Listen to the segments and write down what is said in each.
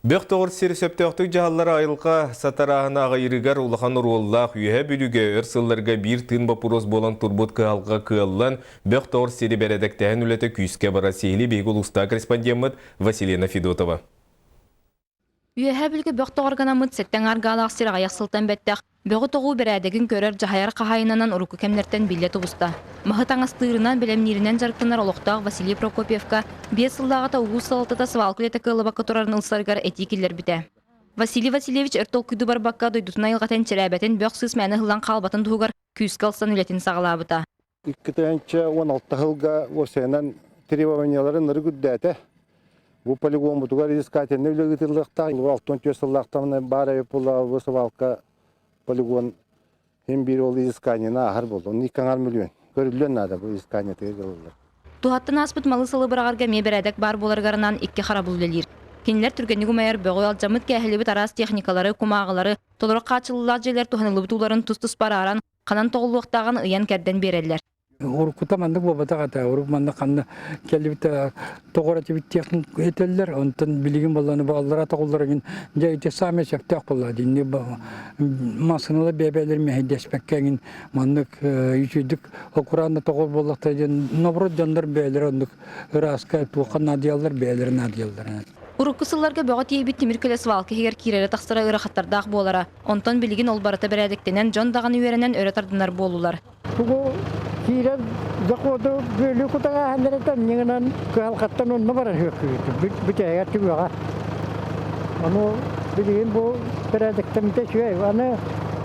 Бөх тоҕор сир сөптөөхтүк дьаһаллара айылҕа сатарааһына аҕыйырыгар улахан оруоллаах. Үөһээ Бүлүүгэ өр сылларга биир тыын боппуруос буолан турбут кыһалҕа кыаллан, бөх тоҕор сири бэрэдэктээһин үлэтэ күүскэ барар. Сиһилии биһиги улуустааҕы корреспондеммыт Василина Федотова. Үөһээ Бүлүүгэ бөх тоҕоргономмут сэттэ аҥаар сир аҕыйах сылтан бэттэх Бөҕү тоҕуу бэрээдэгин көрөр, дьаһайар хаһаайынынан урукку кэмнэртэн биллэ тубуста. Маһы таҥастыырынан, бэлэмнииринэн дьарыктанар олохтоох Василий Прокопьевка 5 сыллааҕыта улуус салалтата свалка үлэтэ кыаллыбакка турарын ылсарыгар этии киллэрбитэ. Василий Васильевич өр толкуйдуу барбакка дойдутун айылҕатын чэрээбэтин, бөх-сыыс мээнэ ыһыллан хаалбатын туһугар күүскэ ылсан үлэтин саҕалаабыта. 2016 сылга уопсайынан требованияларын ырык үрдээтэ. Бу полигонбутугар изыскательнай үлэ ыытыллыахтаах. 64 сыллаахтан баар эбит буолла свалка полигон хин биир ол изысканиены ааһар буолла. Онно 2,5 миллион. Көрүллүөн наада бу изысканиетыгар ылыллар. Туһаттан ааспыт малы-салы быраҕарга эмиэ бэрээдэк баар буоларыгар икки харабыл үлэлиир. Кинилэр түргэнник умайар бөҕү, алдьаммыт кээһилибит араас техникалары, кумааҕылары, толору хааччыллыылаах дьиэлэр туһаныллыбыт ууларын тус-туспа арааран, ханан тоҕуллуохтааҕын ыйан-кэрдэн биэрэллэр. Уруккута маннык буолбатах этэ. Урут манна ханна кэлбит тоҕор этибит диэх этэллэр. Онтон билигин буолланы бааллара тоҕуллар игин дьэ ити саамай сөптөөх буолла. Динни массыыналар бэйбээлэр мэһэйдэспэккэ игин маннык үчүйдүк окураанна тоҕор буоллахтара диэн наоборот дьоннор бэйэлэрэ оннук ырааска туохха наадыйаллар бэйэлэрэ наадыйаллар. Урукку сылларга бөҕө тиэйбит тимир көлө свалка иһигэр киирэрэ-тахсара ыарахаттардаах буолара. Онтон билигин ол барыта бэрээдэктэнэн, дьон даҕаны үөрэнэн өрө тардынар буоллулар. Тугу киирэн дохуоту бүөлүү кутаҕааһыннарыттан ньыгынан кыһалҕаттан онно барар үөккүбүт бүтэһигэр түгэҕэ. Ону билигин бу бэрээдэктэммитэ үчүгэй. Аны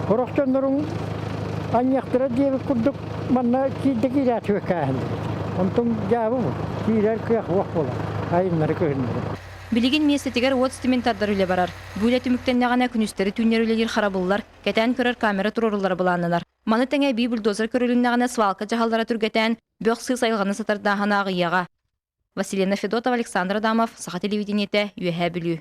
сорох дьонноруҥ анньыахтара диэбит курдук манна киирдэ киирээт үөккээһиннэрит. Онтон дьаабы бу. Киирэр кыах уох буолар. Айыннары көһүннэрэ. Билигин миэстэтигэр уот ситимин тардар үлэ барар. Бу үлэ түмүктэннэҕинэ күнүстэри-түүннэри үлэлиир харабыллар, кэтээн көрөр камера туруоруллара былааннанар. Маны тэҥэ эбии бульдозер көрүлүннэҕинэ свалка дьаһаллара түргэтээн, бөх-сыыс айылҕаны сытардааһына аҕыйыаҕа. Василина Федотова, Александр Адамов, Саха телевидениетэ, Үөһээ Бүлүү.